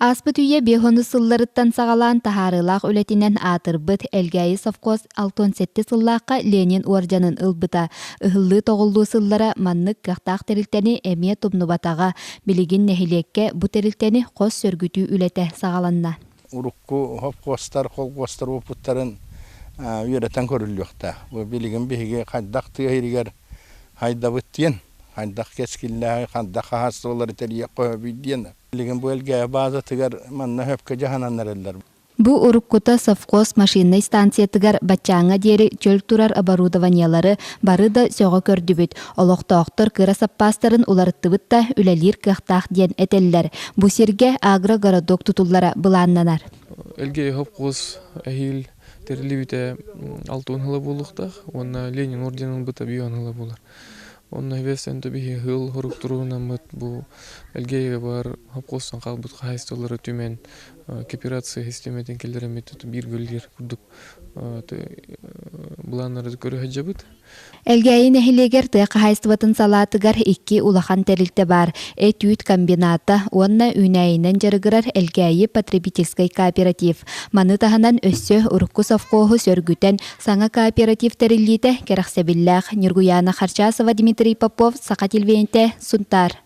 Ааспыт үйэ биэс сылларыттан саҕалаан таһаарыылаах үлэтинэн аатырбыт Элгээйи совхоз 67 сыллаахха Ленин уордьанын ылбыта. Ыһыллыы-тоҕуллуу сыллара маннык кыахтаах тэрилтэни эмиэ тумнубатаҕа. Билигин нэһилиэккэ бу тэрилтэни хос сөргүтүү үлэтэ саҕаланна. Урукку совхозтар, колхозтар уопуттарын үөрэтэн көрүллүөхтээх. Бу билигин биһиги хайдах тыа иһигэр хайдабыт диэн, хайдах кэскиллээҕи, хайдах хаһаайыстыбалары тэрийиэххэ сөбүй диэн Билигин бу Элгээйи баазатыгар манна сөпкө дьаһанан эрэллэр. Бу уруккута совхоз машиннай станциятыгар баччааҥҥа диэри чөл турар оборудованиелары бары да сөҕө көрдүбүт. Олохтоохтор кыра саппаастарын уларыттыбыт да үлэлиир кыахтаах диэн этэллэр. Бу сиргэ агрогородок тутуллара былааннанар. Элгээйи совхоз эһиил тэриллибитэ 60 сыла буолуохтаах уонна Ленин орденын ылбыта 50 сыла буолар. Онно эбэс биһи ыһыл хорук туругунаммыт бу Элгээйигэ баар хопкуостан хаалбыт хаһаайыстыбалары түмэн кооперация систиэмэтин киллэрэммит биир гөллиир курдук былааннары көрө сылдьабыт. Элгээйи нэһилиэгэр тыа хаһаайыстыбатын салаатыгар икки улахан тэрилтэ баар. Эт-үүт комбината уонна үүнээйинэн дьарыгырар Элгээйи потребительскай кооператив. Маны таһынан өссө урукку совхоһу сөргүтэн Саҥа кооператив тэриллиитэ кэрэхсэбиллээх. Ньургуйаана Харчасова, Дмитрий Попов, Саха телевидениетэ, Сунтаар.